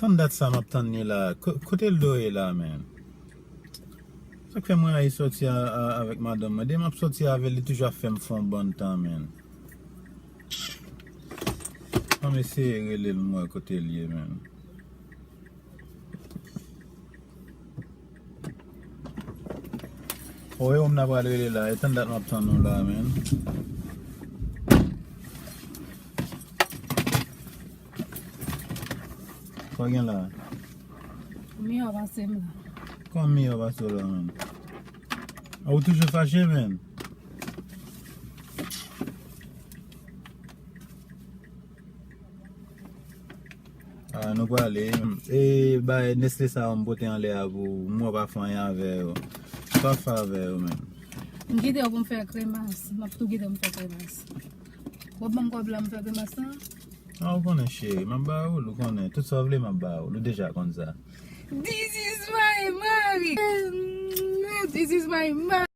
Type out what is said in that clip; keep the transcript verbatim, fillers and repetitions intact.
Tann dat sa m ap tann li la. Ko- Kote l do ye la, menn? Sa k fè mwen rayi sòti a- a- avèk madanm mwen. Depi m ap sòti avè l, li toujou ap fè m fè yon bann tan, menn. Ann eseye rele l, m wè kote l ye, menn. O, e ou m nan pral rele la. E tann dat m ap tann ou la, menn. Sa w gen la? Miyò pase m la. Kòman miyò pase w la, menn? A, ou toujou fache, menn? A, nou prale. E, bay Nestle sa yo m pote anlè a pou ou. M wè w pa fè anyen avè yo. Sa w fè avè yo, menm? M kite yo pou m fè kremas. M ap tou kite m fè kremas. W ap ban m kòb la m fè kremas lan? A, ou konnen, cheri. M ap ba ou l, ou konnen. Tout sa w vle, m ap ba ou l. Ou deja konn sa. This is my money. This is my money.